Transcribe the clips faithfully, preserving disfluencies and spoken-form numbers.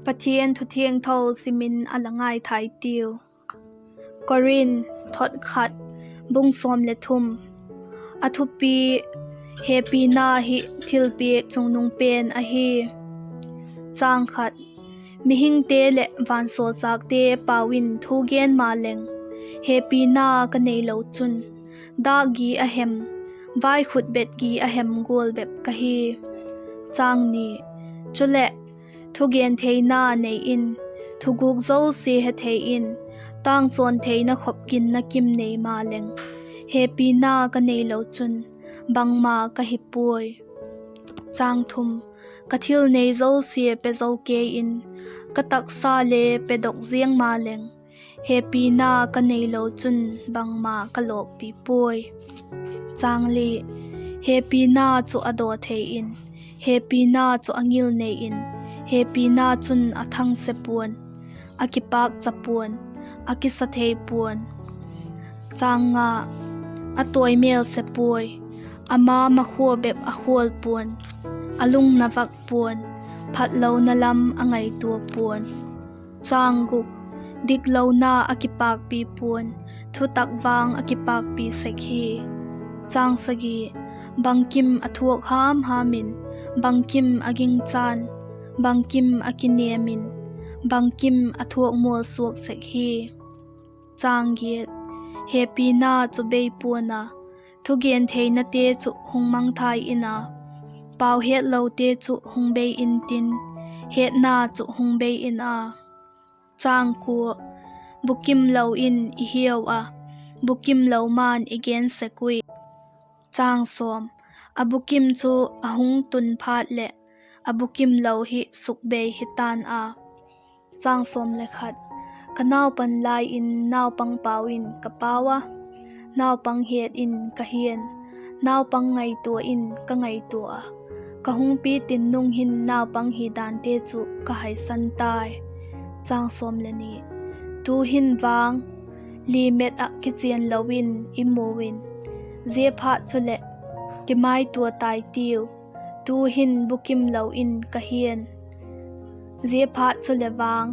Pathian thu thiangtho sim in a la ngaithai tiu. Korinth thot khat, bung sawm le thum. A thupi: Hepina hi thilpiak chungnung pen ahi. Chang khat. Mihingte leh vansawlchâkte pau in thu gen maleng, hepina ka neilo chun, dâk gi a hem, vaikhut bet gi a hem gual bep ka hi. Chang ni. Chuleh, thugen theina nei in, thugûk zosia hethei in, tângchawn theina khop ginna kim nei maleng, hepina ka neilo chun, bangma ka hi puai. Chang thum. Ka thil nei zosia pe zo kei in, ka taksa le pedok ziang maleng, hepina ka neilo chun, bangma ka lawkpi puai. Chang li. Hepina chu a daw thei in, hepina chu a ngil nei in, hepina chun a thangse pua'n, a kipâkcha pua'n, a kisa thei pua'n. Chang nga. A tawi mêl se puai, ama makhua bep a khual pua'n, a lungna vak pua'n, phatlona lam a ngaitua pua'n. Chang guk. Diklona a kipâkpi pua'n, thutak vang a kipâkpi sek hi. Chang sagi. Bangkim a thuak ham ham in, bangkim a gingcha'n, bangkim a kinêm in, bangkim a thuak mualsuak sek hi. Chang giat. Hepina chu bei pua'n a, thugen theinate chu hung mangthai in a, pau hetlote chu hung bei intin, hetna chu hung bei in a. Chang kua. Bukim lo in i hiau a, bukim lo ma'n i gen sek ui. Chang sawm. A bukim chu a hung tun phat leh, a bukim lo hi sukbei hi ta'n a. Chang sawm le khat. Ka naupan lai in naupang pau in ka pau a, naupang het in ka hia'n, naupang ngaitua in ka ngaitua a, ka hung pi tin nung hin naupang hi dante chu ka haisan tai. Chang sawm le ni. Tu'hin vang, limet ah kichian lo in i mu in, ziaphat chuleh kimaitua tai tiu, tu'hin bukim lo in ka hia'n, ziaphat chuleh vang,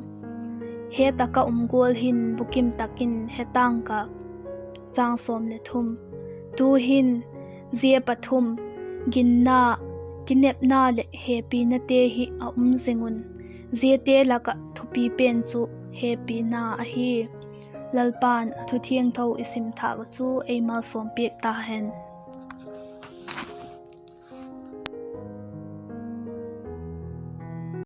het ah ka um gual hin bukim tak in he ta'ng ka. Chang sawm le thum. Tu'hin, zia pathum, ginna, kinepna leh hepinate hi a um zing un, ziate lak ah thupi pen chu hepina ahi. Lalpa'n a thu thiangtho i sim thâk uh chu ei malsawmpiak ta hen.